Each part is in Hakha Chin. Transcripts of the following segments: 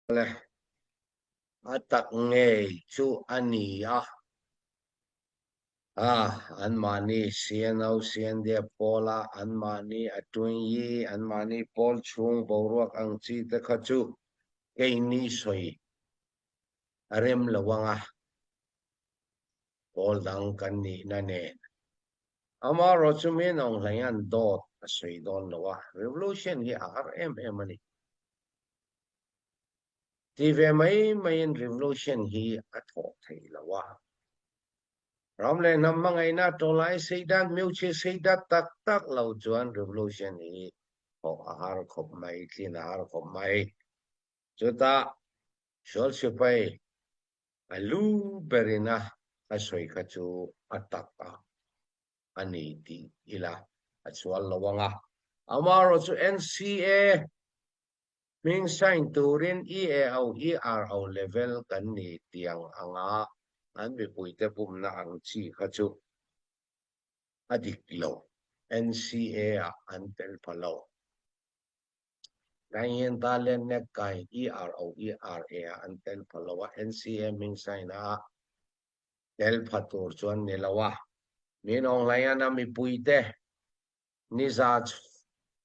Le a tak ngei cu a ni a. Ah, anmah nih CNO CNDF pawl ah anmah nih a ṭuan i anmah nih pawl chung boruak ang ci te kha cu kei nih soi a rem lo anga pawl dang kan nih na nen. Amah ro cu min Aung Hlaing an dawt a soi dawn lo a. Revolution hi a har em em a ni. Ti ve mai mai in revolution hi a thawh thei lo a. Ram le hnam hmangaihnak ṭawlai seidat miochia seidat taktak lo cun revolution hi thawh a har khop mai, tlin a har khop mai. Cutah sual sipai a lu berin a a soi kha cu a tak ah a ni ti ila a sual lo anga. Amarawh cu NCA Hming sign turin EAO ERO level kan ni tiang anga an mipuite bumna ang chi kha chu a dik lo. NCA ah an tel pha lo. Naingyenta le Nekkai ERO ERA ah an tel pha lo a, NCA hming sign ah tel pha tur chuan ni lo a. Min Aung Hlaing a mipuite Niza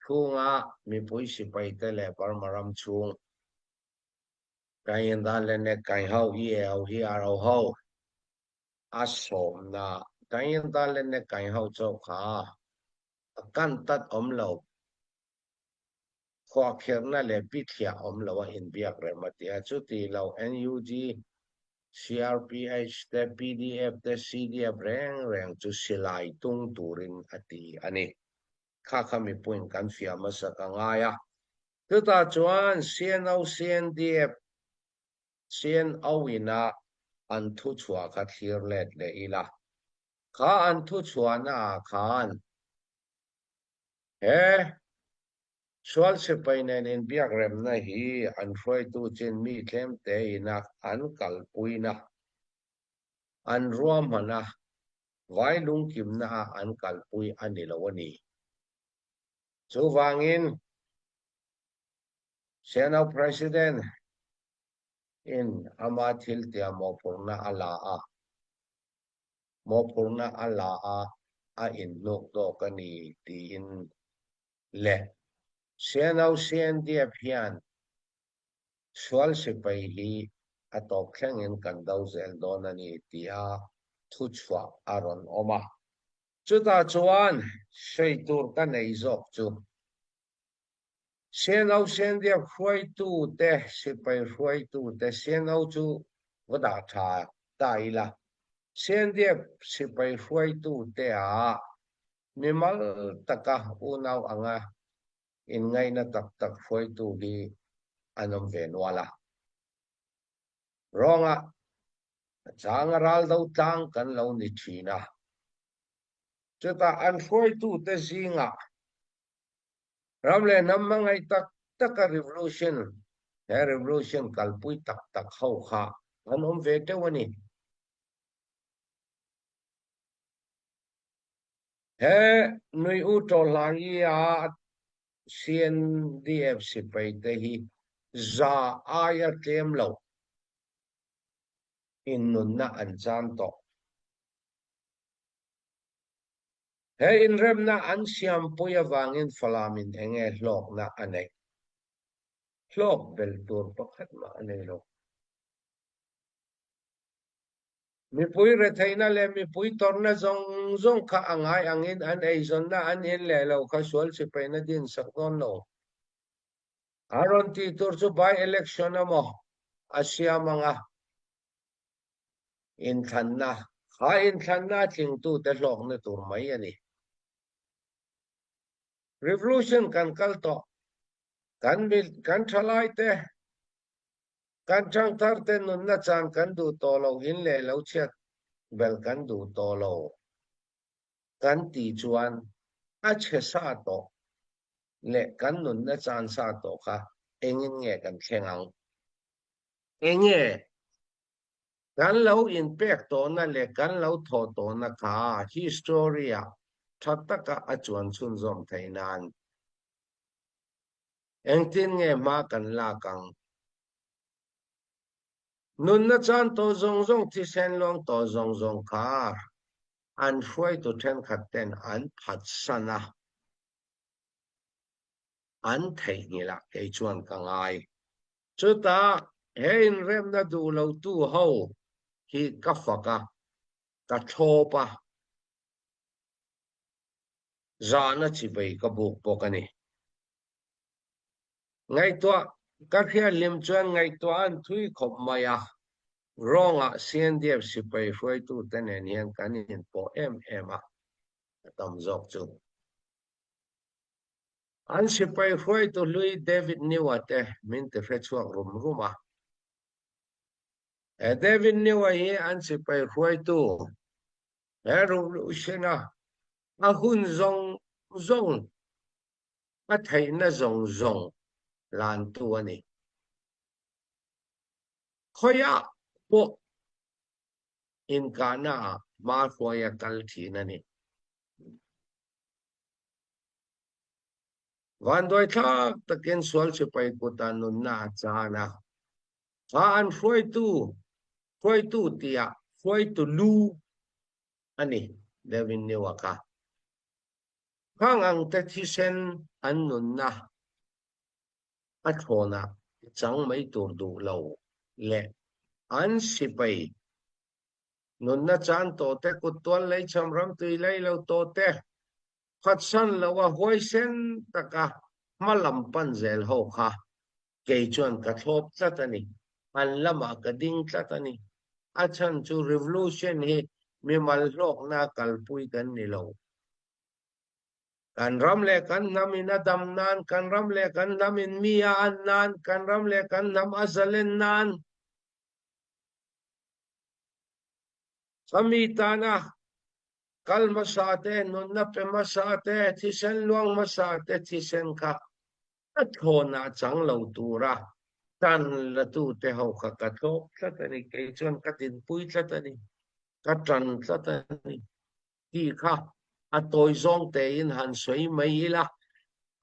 chungah mipui sipai te le Burma ram chung Kayindan le Nekkai ho EAO ERO ho a sawmnak Kayindan le Nekkai ho cho kha a kan tat om lo khuakhirhnak le bithliah um lo ah in biakrem a ti. Cu ti lo NUG, CRPH te PDF te CDF rengreng cu silai tung turin a ti a ni. Khakha mipuin kan fiah hmasa ka ngai a. Cuta chuan CNO, CNDF, CNO in ah an thuchuah kha thlir let leh ila. Kha an thuchuahna ah khan He sual sipai nen in biakremnak hi an hruaitu Chinmi tlemte in ah an kalpuinak, an ruahmanak, vai lungkimnak ah an kalpui a ni lo a ni. Cuvangin CNO President in amah thil tiah mawhphurhnak a la a. Mawhphurhnak a la a a in hnukdawk a ni tiin le CNO CNDF hian sual sipai hi a tawp thleng in kan do zel dawn a ni tia thuchhuah a rawn awm a. Chutah chuan sawi tur ka nei zawk chu CNO CNDF hruaitute, sipai hruaitute, CNO chu va dah tha ta ila, CNDF sipai hruaitute ah mimal taka unau anga inngaihna tak tak hruaitu hi an awm ve nual a. Rawngah a changa ral do tlang kan lo ni thin a. Chutah an hruaitute zingah Ram le hnam hmangaih tak taka revolution, he revolution kalpui tak tak ho kha an awm ve teuh a ni. He nui u Tawhlai a CNDF sipai te hi za aia tlem lo in nunna an chan tawh. He inremna an siampui avangin Falam in enge hlawkna a neih? Hlawk belh tur pakhat mah a nei lo. Mipui retheihna leh mipui tawrhna zawng zawng kha a ngai angin an eizawnna an in leh lo kha sual sipaina din sak dawn lo. A rawn tih tur chu by-election emaw a siam anga Inthlanna, Kha inthlanna a tlingtute hlawkna tur mai a ni. Revolution kan kal tawh. Kan kan thalaite, kan thangtharte nunna chan kan duh tawh lo, in leh lo chhiat bel kan duh tawh lo kan tih chuan a chhe sa tawh leh kan nunna chan sa tawh kha engin nge kan thleng ang? Enge kan lo inpek tawhna leh kan lo thawh tawhna kha history-ah tha taka a chuan chhunzawm theih nan engtin nge hma kan lak ang? Nunnak caan taw zongzong thisen luang taw zongzong kha an hruaitu ṭhenkhat ten an phatsan a, an theihnghilh ah kei chuan ka ngai. Cutak he in remnak duh lotu ho hi ka fak a, ka thlawp a, zan a chivei ka buk bawk a ni. Ngaihtuah ka hriatlim chuan ngaihtuah an thui khawp mai a, Rawngah CNDF sipai hruaitute nen hian kan inpawh em em a, a tam zawk chu. An sipai hruaitu hlui David Newa te min ti hrechhuak rum rum a. He David Newa hi an sipai hruaitu he revolution a a hun zawng zawng a theihna zawng zawng hlantu a ni. Khawiah pawh inkahna ah hma hruai a kal thin a ni. Vanduaithlak takin sual sipai kutah nunna a chan a. Kha an hruaitu, hruaitu tiah hruaitu lu a ni Devin Newa kha. Khang ang te thisen an nunna a thlawnah chang mai tur duh lo leh an sipai nunna chan tawh te, kuttual leichham ramtui lei lo tawh te, phatsan lo a huaisen taka hma lam pan zel ho kha kei chuan ka thlawp tlat a ni, an lamah ka ding tlat a ni. A chhan chu revolution hi mimal hlawkna kalpui kan ni lo. Kan ram leh kan hnam in a dam nan, kan ram leh kan hnam in mi a an nan, kan ram leh kan hnam a zalen nan, Khami tana kal hmasa te, nunna pe hmasa te, thisen luang hmasa te thisen kha a thlawnah chang lo tura tan latute ho kha ka thlawp tlat a ni, kei chuan ka dinpui tlat a ni, ka tan tlat a ni tih kha a tawi zawng tein han sawi mai ila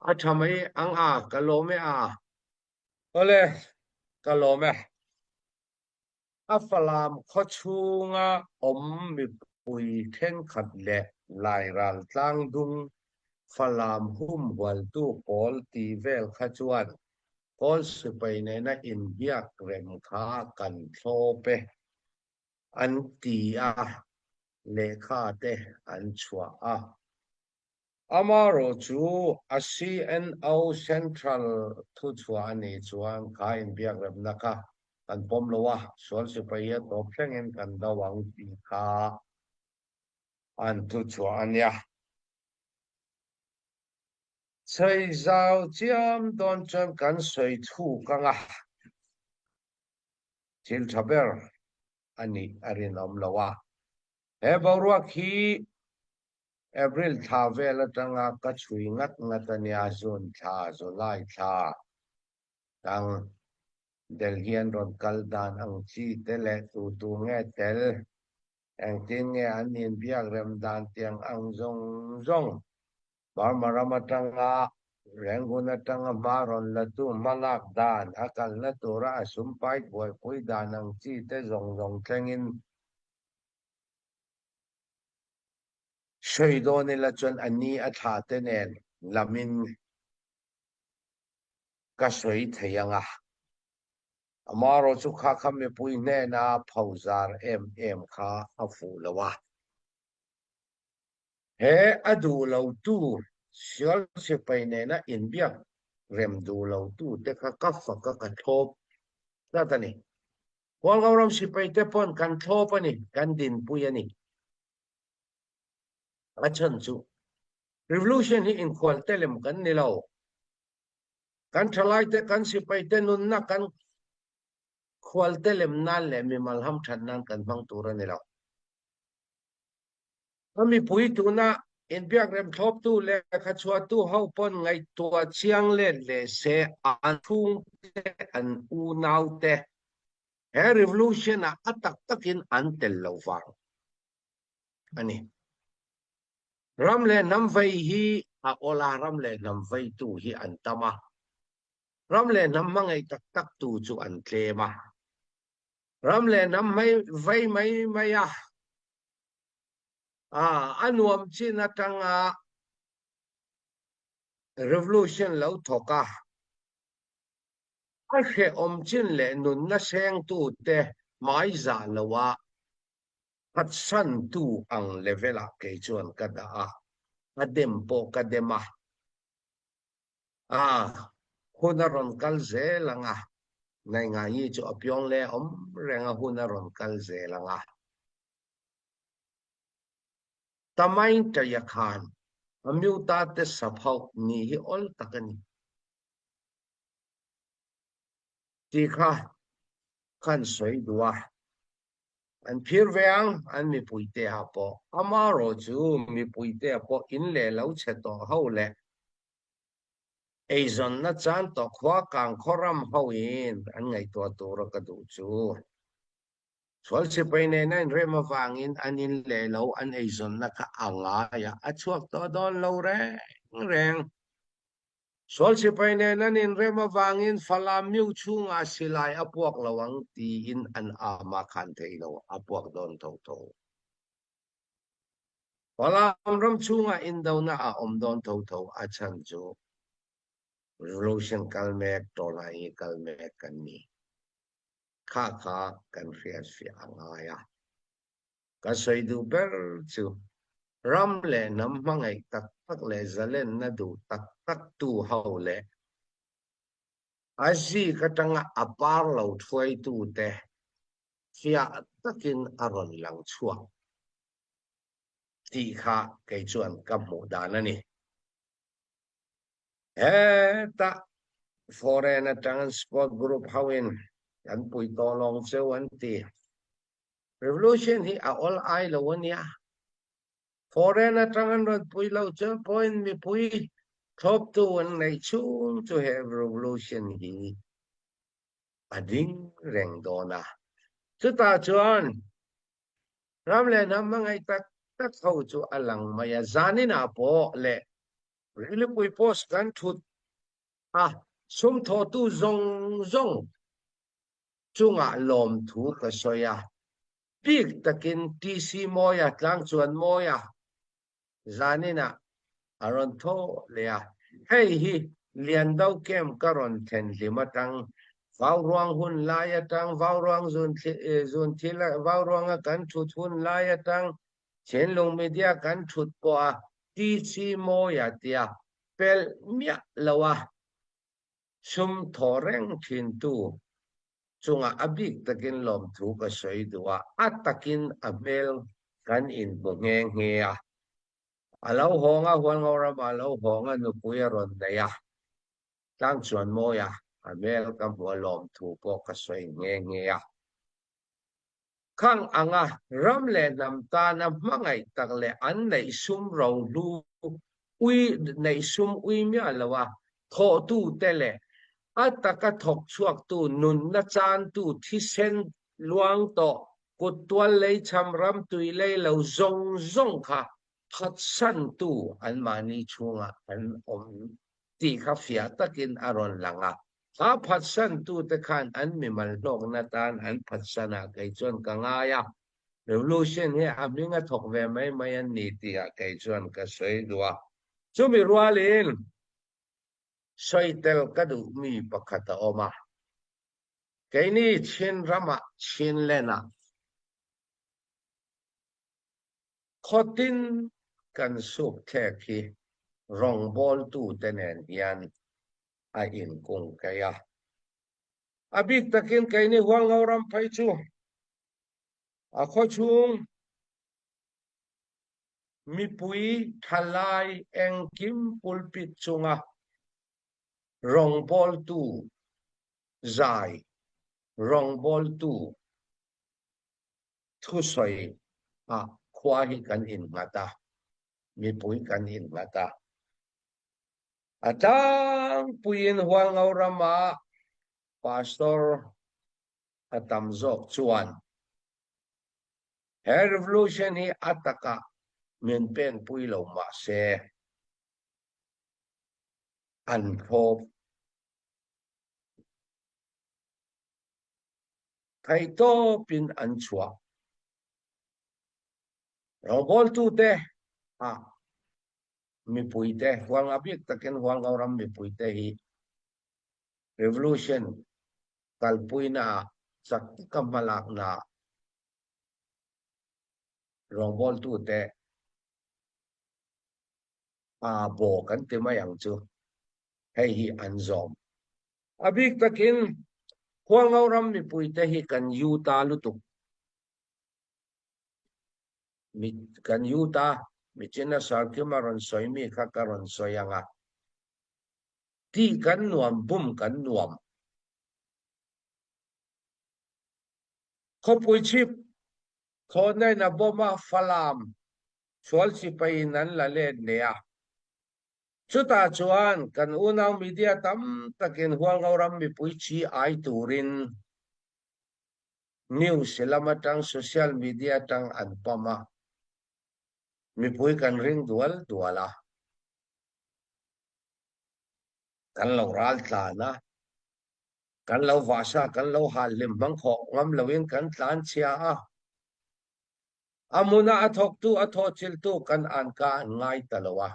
a tha mai ang a, ka lawm e a. Awle, ka lawm e. A Falam khawchhunga awm mipui thenkhat leh Lairal tlangdung Falam humhualtu pawl tih vel kha chuan Kawl sipai nena inbiak rem kha kan thlawp e an ti a, lehkha te an chhuah a. Amaherawh chu a CNO Central thuchhuah a nih chuan kha inbiakremna kha kan pawm lo a, sual sipai hi a tawp thlengin kan do ang tih kha an thuchhuah a nia. Sawi zau chiam dawn chuan kan sawi thuk ang a, thil tha ber a nih a rinawm lo a. He boruak hi April thla vel atanga ka chhui ngat ngat a nia, June thla, July thla tang Delhi an rawn kal dan ang chi te leh tu tu nge tel, engtin nge an inbiak rem dan tiang ang zawng zawng Burma ram atanga Rangoon atanga hma rawn la tu hmalak dan, a kalna tura a sumpai buaipui dan ang chi te zawng zawng thlengin Sawi dawn ila chuan a ni a thla te nen lamin ka sawi thei ang a. Amaherawh chu kha kha mipui hnena phozar em em kha a fuh lo a. He a duh lo tu sual sipai nena inbiak rem duh lo tu te kha ka fak a ka thlawp tlat a ni. Hualngo ram sipaite pawn kan thlawp a ni, kan dinpui a ni. A chhan chu revolution hi inkhual te lem kan ni lo. Kan thalaite, kan sipaite nunna kan khual te lem nan leh mimal hamthat nan kan hmang tur a ni lo. A mipui tuna inbiakrem thlawptu leh khachhuahtu ho pawn ngaihtuah chiang let leh se an chhungte, an unaute he revolution-ah a tak takin an tel lo vang a ni. Ram leh hnam vei hi a awl a, ram leh hnam veitu hi an tam a, ram leh hnam hmangaih tak taktu chu an tlem a. Ram le hnam vei mai mai ah a nuam chin atang ah revolution lo thawk a a hrehawm chin le nunnak sengtu te hmaizah lo ah phatsantu ang level ah kei chuan ka dah a, a dem pawh ka dem a. A hun a rawn kal zel ang a, Ngaingaii chu a piong le awm reng a hun a rawn kal zel ang a. Tamaintaia khan a miuta te saphoh ni hi awl tak a ni. Ti kha khan sawi duh a. An phir ve ang, an mipuite ah pawh. Amarawh chu mipuite ah pawh in leh lo chhe tawh ho leh eizawnna chan tawh khua kang khaw ram ho in an ngaihtuah tur a ka duh chu. Sual sipai nena inrem avangin an in leh lo an eizawnna kha a ngai a, a chhuak tawh dawn lo reng reng. Sual sipai nen an inrem avangin Falam Myu chhungah silai a puak lo ang tiin an am a khan thei lo, a puak dawn tho tho. Falam ram chhungah indona a awm dawn tho tho, a chhan chu revolution kal mek, tawlai hi kal mek kan ni. Kha kha kan hriatfiah a ngai a. Ka sawi duh ber chu ram leh hnam hmangaih tak tak leh zalenna duh tak tak tu ho leh a zik atanga a par lo thuaitu te fiah takin a rawn lang chhuak tih kha kei chuan ka hmuh dan a ni. Heta foreign atang sport group ho in kan pui tawh lawng cheu an ti. Revolution hi a awl ai lo a nia. Foreign atang an rawn pui lo chuan pawhin mipui thlawptu an neih chhung chu he revolution hi a ding reng dawn a. Chutah chuan ram leh hnam hmangaih tak tak ho chu a lang mai a. Zaninah pawh leh Rilipui post kan thut a, sum thawhtu zawng zawng chungah lawmthu ka sawi a, bik takin TC Mawia, Tlangchuan Mawia zaninah a rawn thaw leh a, hei hi Liando Camp ka rawn thlen hlim atang, Vauruang hun lai atang, Vauruang zun thil, Vauruanga kan thut hun lai atang, Thinlung Media kan thut pawh a TC Mawia tia pelh miah lo a, Sum thaw reng thintu chungah a bik takin lawmthu ka sawi duh a, a takin a hmel kan inhmu nghe nghe a. A lo hawng a, Hualngo ramah a lo hawng a, nupui a rawn nei a, tlang chuan mawi a, a hmel ka hmu a, lawmthu pawh ka sawi nghe nghe a. Khang anga ram leh hnam tana hmangaih tak leh an neih sum rohlu ui neih sum ui miah lo a thawhtute leh a taka thawk chhuaktu nunna chantu thisen luang tawh kut tual lei cham ram tui lei lo zawng zawng kha phatsantu anmahni chhungah an awm tih kha fiah takin a rawn lang a. A phatsantute khan an mimal hlawkna tan an phatsan a, kei chuan ka ngai a. Revolution hi a hming a thawk ve mai mai an ni tihah kei chuan ka sawi duh a. Chumi rualin sawi tel ka duh mi pakhat a awm a. Keini Chin ramah Chinland-ah Khawtin kan suk thlek hi rawngbawltute nen hian a inkung keih a. A bik takin keini Hualngo ram phei chu a khawchhung mipui thalai engkim pulpit chunga rawngbawltu zai rawngbawltu thusawi ah khua hi kan innghat a, mipui kan innghat a. A tlangpuiin Hualngo rama pastor a tam zawk chuan he revolution hi a takah min penpui lo mah se an thlawp. Theihtawp in an chuah. Rawngbawltu te ah mipui te hualnga bik takin Hualngo ram mipui te hi revolution kalpuina ah chak taka hmalakna ah rawngbawltu te aa baw kan ti mai ang chu hei hi an zawm. A bik takin Hualngo ram mipui te hi kan yu ta lutuk. Mi kan yu ta michin a sarkim a rawn sawi mi kha ka rawn sawi ang a. Tih kan nuam bum kan nuam. Khawpui chhip thawhnain a bawm a Falam sual sipai in an la let leh a. Chutah chuan kan unau media tam takin Hualngo ram mipui chi ai turin news lam atang social media atang an pam a, mipui kan ring dual dual a. Kan lo ral tlan a, kan lo vahsa, kan lo hal hlim hmang khawh ngam loin kan tlan chhia a. A hmuna a thawktu, a thawhchilhtu kan anka an ngai ta lo a.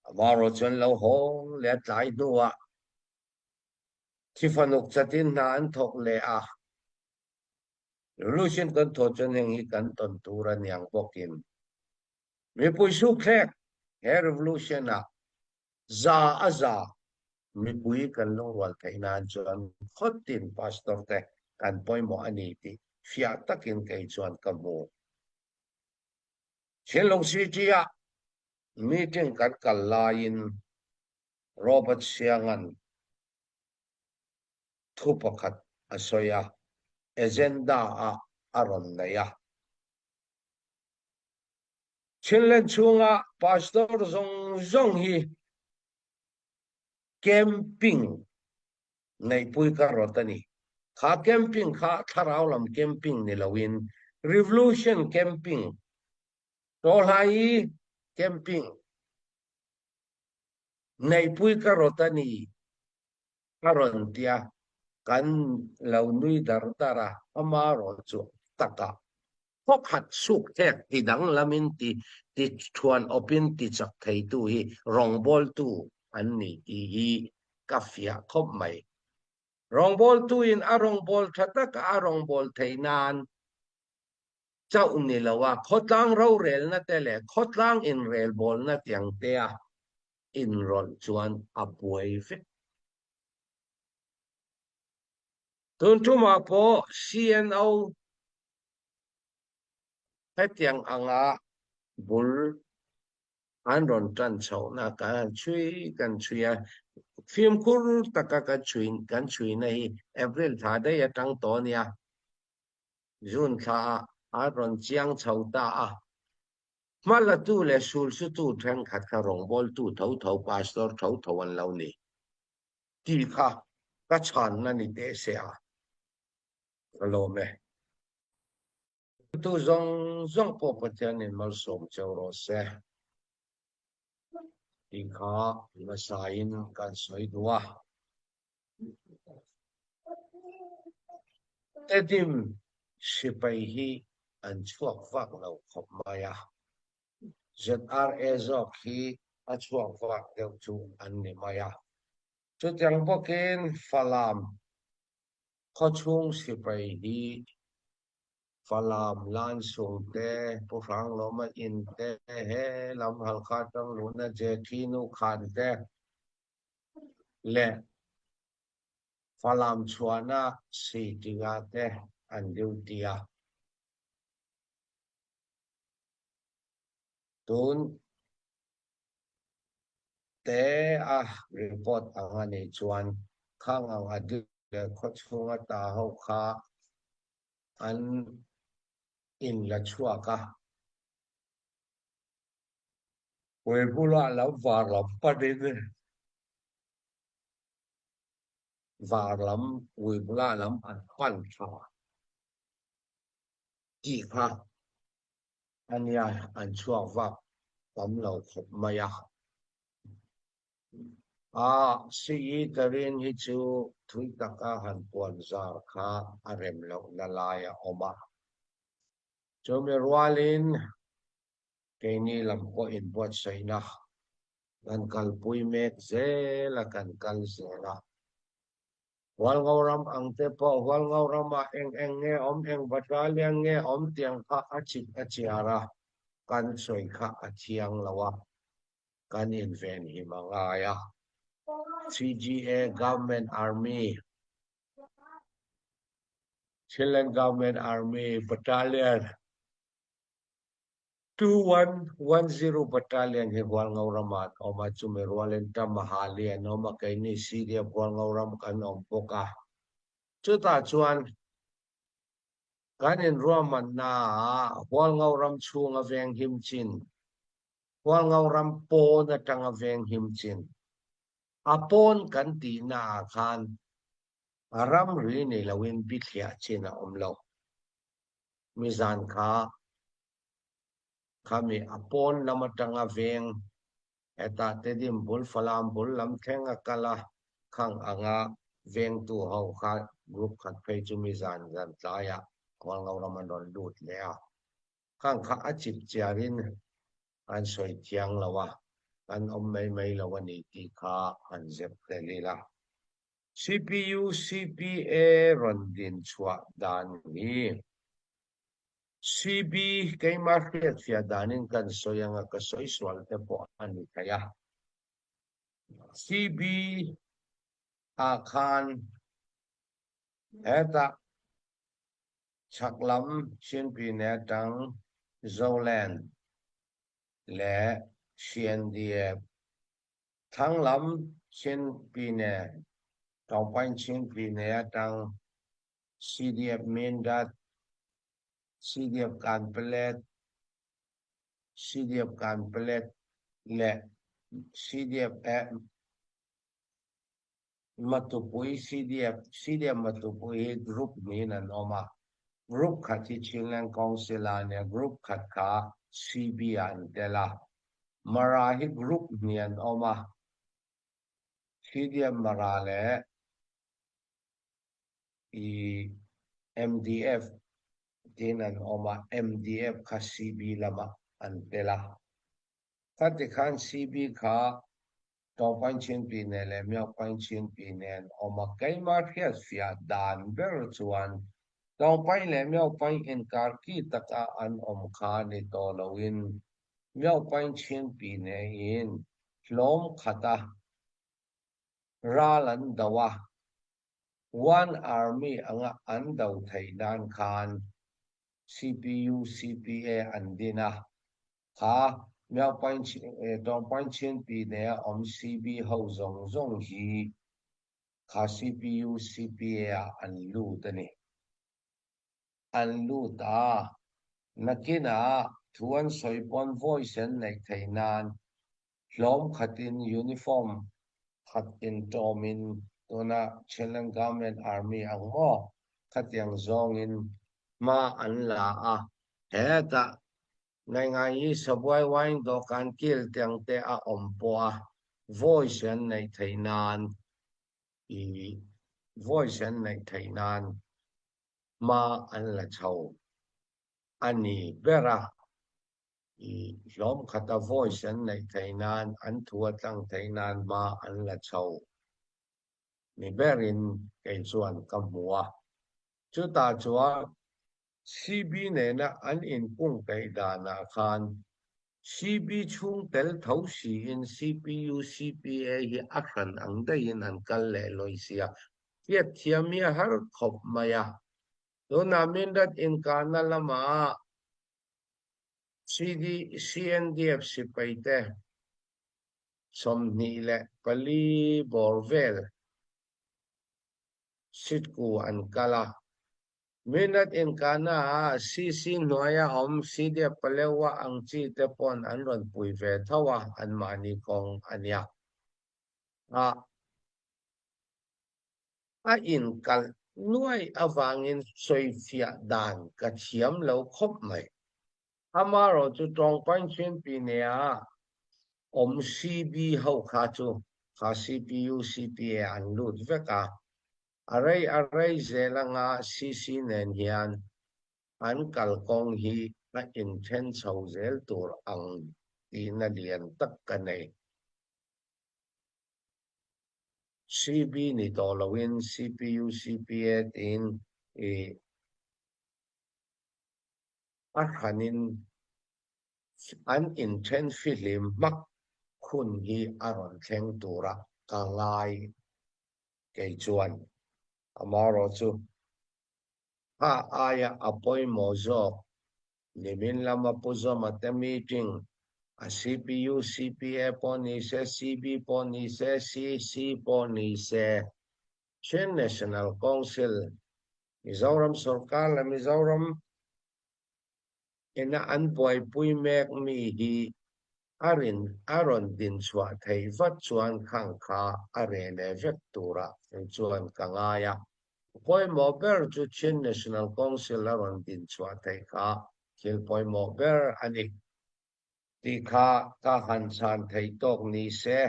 Amarawh chuan lo hawng leh a tlai hnuah thifanuk chatin hna an thawk leh a. Revolution kan thawh chuan heng hi kan tawn tur a niang bawkin mipui sukthlek he revolution ah za a za Mipui kan lungrual theih nan chuan khawtin pastor te kan pawimawh a ni tih fiah takin kei chuan ka hmu. Thinlung City ah meeting kan kal laiin Robert Sianga'n thu pakhat a sawi a, agenda ah a rawn nei a. Chinland chhunga pastor zawng zawng hi Camping neihpui ka rawt a ni. Kha camping kha thlarau lam camping ni loin Revolution camping, Tawhlai camping neihpui ka rawt a ni a rawn ti a, kan lo nui dar dar a, amarawh chu takah Khawkhat sukthlek ti danglamin ti ti thuan awpin ti chak theitu hi rawngbawltu an ni tih hi ka fiah khawp mai. Rawngbawltuin a rawngbâwl tha taka a rawngbâwl theih nan chauh ni lo a, khawtlang rorelna te leh khawtlang inrelbawlna tiang tea inrawlh chuan a buai vek. Tun tumah pawh CNO Hetiang anga bul an rawn tan chhohna kan han chhui kan chhui a, fimkhur taka kan chhui kan chhuina hi April thla daih atang tawh a nia, June thla ah an rawn chiang chho ta a. Hmalatu leh sulsutu thenkhat kha rawngbawltu tho tho, pastor tho tho an lo ni tih kha ka chhanna ni teh se a. Ka lawm e. Tu zawng zawng pawh Pathianin malsawm cheu rawh se tih kha hmasain kan sawi duh a. Tedim sipai hi an chhuak vak lo khawp mai a. ZRA zawk hi a chhuak vak deuh chu an ni mai a. Chutiang bawkin Falam Khawchhung sipai hi Falam, Lansung te, Pu Hranglawma in te, he lam Halkha atang luhna Jethi nu khan te leh Falam chhuahna Sitinga te an duty a. Tun te a report ang a nih chuan khang ang a duty leh khawchhung a ta ho kha an in la chhuak a. Pui bulah lam var lam panin var lam pui bulah lam an pan tha tih kha a nia an chhuak vak tam lo khawp mai a. A CE Tarin hi chu. Thui taka han puanzar kha a rem lohna lai a awm a. Chumi rualin keini lam pawh inbuatsaihna kan kalpui mek zel a, kan kal zel a. Hualngo ram ang te pawh Hualngo ramah eng eng nge awm, eng battalion nge awm tiang kha a chip a chiar a, kan sawi kha a thiang lo a, kan invenhim a ngai a. CGA Government Army, Chinland Government Army Battalion 2110 Battalion hi Hualngo ramah an awm a, chumi rualin Tamahali an awm a, keini CDF Hualngo ram kan awm bawk a. Chutah chuan kan inruahmannaah Hualngo ram chhunga venghim chin, Hualngo ram pawn atanga venghim chin, a pawn kan tihnaah khan ramri nei loin bithliah chin a awm lo. Mizan kha khami a pawn lam atanga veng hetah Tedim bul Falam bul lam thleng a kal a, khang anga vengtu ho kha group khat phei chu mizan zan tlaiah Hualngo ram an rawn lut leh a. Khang kha a chip chiarin an sawi thiang lo a, kan awm mai mai lo a ni tih kha an zep tel ila. CPU CPA rawn din chhuah dan hi CB keimah hriatfiah danin kan sawi anga ka sawi sual te pawh a ni thei a. CB ah khan hetah chhak lam Chinpine atang Zoland leh CNDF Thlang lam Chin Pyine, Tawngpain Chin Pyine atang CDF Mindat, CDF Kanpalet, CDF Kanpalet le CDF Matupui CDF, CDF Matupui hi group hnihin an awm a, group khat hi Chinland Council ah nia, group khat kha CB ah an tel a, Mara hi group hnih an awm a, CDF Mara leh i MDF tiin an awm a, MDF kha CB lamah an tel a, khati khan CB kha Tawngpain Chinpi nen leh Miaupain Chinpi nen awm a keimah hriatfiah dan ber chuan Tawngpain leh Miaupain inkar ki taka an awm kha ni tawh loin Miaupain Chinpi neiin hlawm khata ral an do a, One Army anga an do theih nan khan CPU, CPA an din a, Kha Miaupain Chinpi nea awm CB ho zawng zawng hi kha CPU, CPA ah an lut a ni. An lut a, nakinah thu an sawi pawn voice an neih theih nan hlawm khatin uniform khat intawmin tuna Chinland Government Army ang maw khatiang zawngin hma an la a, hetah Ngaingai i Sabuai wine dawhkan kil tiang te a awm pawh a voice an neih theih nan i voice an neih theih nan hma an la chho a ni ber a, i hlawm khata voice an neih theih nan an thu a tlang theih nan hma an la chho ni berin kei chuan ka hmu a, chutah chuan CB nena an inkungkaih danah khan CB chhung tel tho siin CPU, CPA hi a hran ang daihin an kal leh lawi sia. Hriatthiam hi a har khawp mai a. Tunah Mindat inkahna lamah CD, CNDF sipaite 24 bawr vel sitku an kal a. Minat inkahna ah CC hnuaia awm CDF Palewa ang chi te pawn an rawn pui ve tho a, anmahni kawng a nia. A a inkalh nuai avangin sawifiah dan ka thiam lo khawp mai. Amaherawh chu Tawngpain Chinpi nea awm CB ho kha chu kha CPU, CPA an lut vek a. A rei a rei zel anga CC nen hian an kalkawng hi a inthen chho zel tur ang tihna lian tak ka nei. CB ni tawh loin CPU, CPA tiin i a hranin an inthen fihlim hmak hun hi a rawn thleng tura ka ngai kei chuan. Amaherawhchu, a aia a pawimawh zawk nimin lama Pu Zawma te meeting a CPU, CPA pawh ni se, CB pawh ni se, CC pawh ni se, Chin National Council, Mizoram sorkar leh Mizoram ina an buaipui mek mi hi a rin a rawn din chhuah theih vat chuan khang kha a reh leh vek turah kei chuan ka ngai a. Pawimawh ber chu Chin National Council a rawn din chhuah theih kha thil pawimawh ber a ni tih kha ka han chhan theih tawk ni se.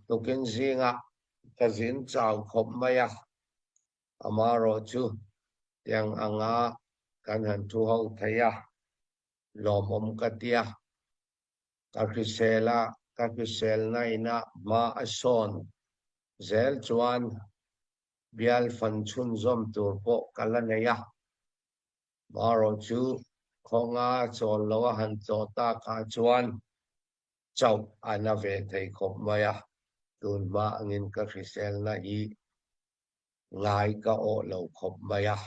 Tukin zingah ka zin chau khawp mai a, amaherawh chu tiang anga kan han thu ho thei a, lawmawm ka ti a. Ka hrisel a, ka hriselna ina hma a sawn zel chuan bial fan chhunzawm tur pawh ka la nei a. Marawh chu khawnga chawl lo a han tlawh takah chuan chauh a na ve thei khawp mai a, tun hma angin ka hriselna hi ngai ka awh lo khawp mai a.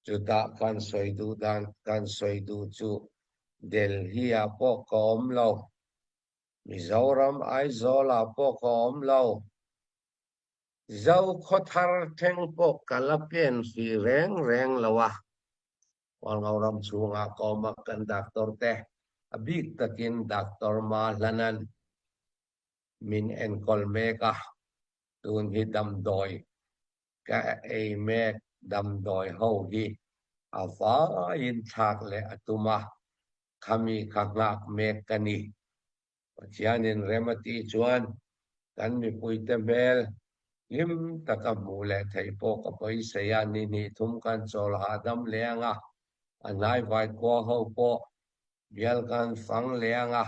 Chutah kan sawi duh dan kan sawi duh chu Delhi-ah pawh ka awm lo, Mizoram Aizawl-ah pawh ka awm lo, Zokhawthar thleng pawh ka la pen hrih reng reng lo a. Hualngo ram chhungah ka awm a, kan doctor te, a bik takin Doctor Ma Hlanan min enkawl mek a, tun hi damdawi ka ei mek damdawi ho hi a vaiin thlak leh a tum a, khami kha nghak mek ka ni. Pathianin rem a tih chuan kan mipuite hmel hlim taka hmuh leh theih pawh ka beisei a, ni hnih thum kan chawl hahdam leh ang a, a hnaivai khua ho pawh bial kan fang leh ang a,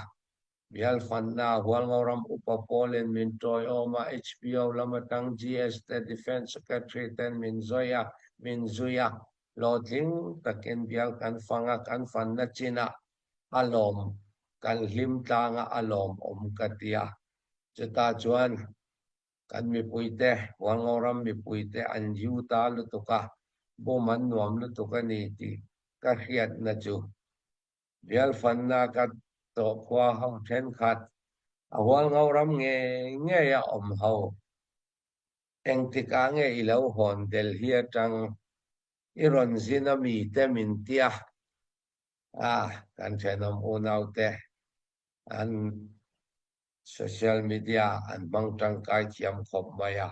bial fanna Hualngoram upa pawlin min tawiawm a, HPO lam atang GS te Defence Secretary ten min zawi a, min zui a, hlawhtling takin bial kan fang a, kan fanna chinah a lawm, kan hlim tlang a, a lawmawm ka ti a. Chutah chuan kan mipuite, Hualngoram mipuite an yu ta lutuk a, bum an nuam lutuk a ni tih ka hriatna chu bialfanna ka tawh khua ho thenkhat a Hualngoram ngei ngei a awm ho. Engtikah nge i lo hawn Delhi atang i rawn zin a mite min tia a, kan thenawm unaute an social media an hmang tangkai thiam khawp mai a,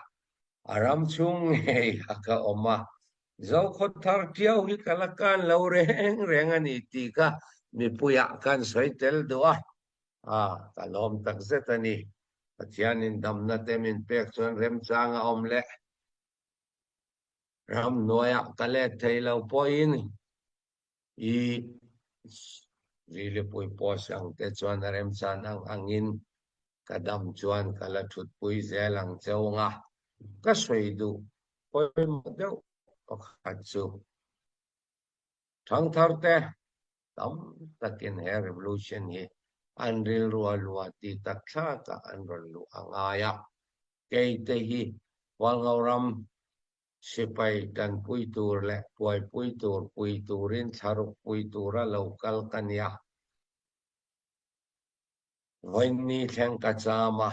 a ram chhung ngei a ka awm a, Zokhawthar tiau hi ka la kan lo reng reng a ni tih kha mipuiah kan sawi tel duh a, a, ka lawm takzet a ni. Pathianin damna te min pek chuan remchang a awm leh ramhnuaiah ka let thei lo pawhin I Rilipui post ang te chuan a remchan ang angin ka dam chuan ka la thutpui zel ang cheu nga. Ka sawi duh pawimawh deuh pakhat chu thangthar te tam takin he revolution hi an rilru a lua ti tak thlakah an rawn luh a ngai a. Keite hi Hualngoram Sipai tanpui tur leh buaipui tur pui turin thlaruk pui tura lo kal ka nia. Vawiinni thleng ka cham a,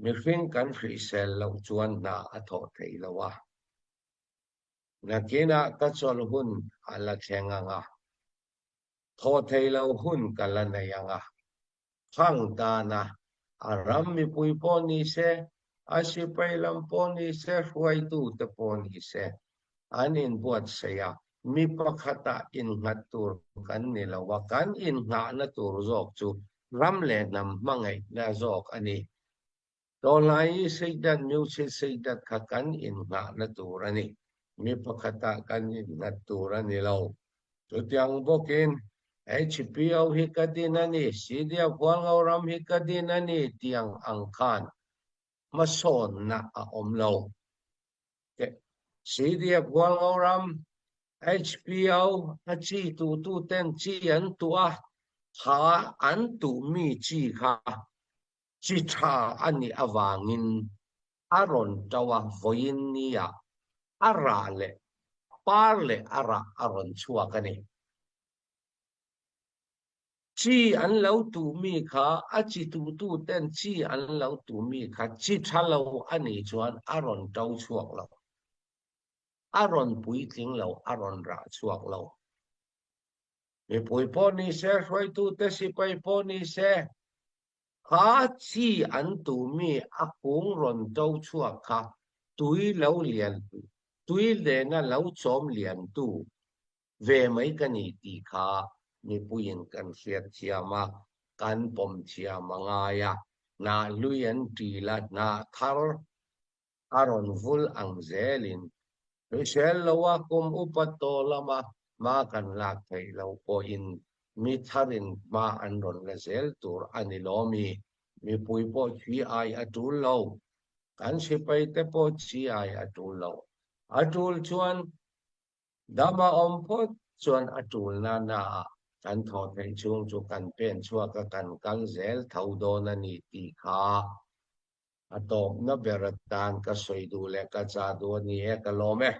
mihring kan hrisel loh chuan hna a thawh theih lo a. Nakinah ka chawlh hun a la thleng ang a, thawh theih loh hun ka la nei ang a. Khang tana a ram mipui pawh ni se, a sipai lam pawh ni se, hruaitute pawh ni se, an inbuatsaih a, mi pakhatah innghat tur kan ni lo a, kan innghahna tur zawk chu ram leh hnam hmangaihna zawk a ni. Tawlai i seidat miochit seidat kha kan in hngahna tur a ni. Mi pakhat ah kan in hngat tur a ni lo. Chutiang bawkin HPO hi ka din a ni, CDF Hualngo ram hi ka din a ni tiang ang khan hmasawnnak a um lo. CDF Hualngo ram HPO a ci tutu ten ci an tuah kha an tuhmi ci kha ci ṭha an i avangin a rawn ṭo a voin ni ah a rah le par le a rah a rawn chuak a ni. Ci an lo tuhmi kha a ci tuhtu ten ci an lo tuhmi kha ci ṭha lo a nih cun a rawn ṭo chuak lo. A rawn puitling lo, a rawn rah chuak lo. Mipui pawh ni seh, hruaitu te sipai pawh ni seh, kha ci an tuhmi a kung rawn ṭo chuak kha tui lo lian, tui lena lo cawm liantu ve mai ka ni ti kha mipui in kan hriat thiam a, kan pawm thiam a ngai a, hnah hlui an ṭil a, hnah thar a rawn vul ang zelin hrisel lo a kum upa tawh lama hma kan lak theih lo pawhin mi tharin hma an rawn la zel tur a ni lawm i, mipui pawh chi ai a ṭul lo, kan sipai te pawh chi ai a ṭul lo. A ṭul chuan Dam a awm phawt chuan a ṭulna naah kan thawh theih chhung chu kan pen chhuak a, kan kal zel tho dawn a ni tih kha a tawpna ber atan ka sawi duh leh ka chah duh a ni e, ka lawm e.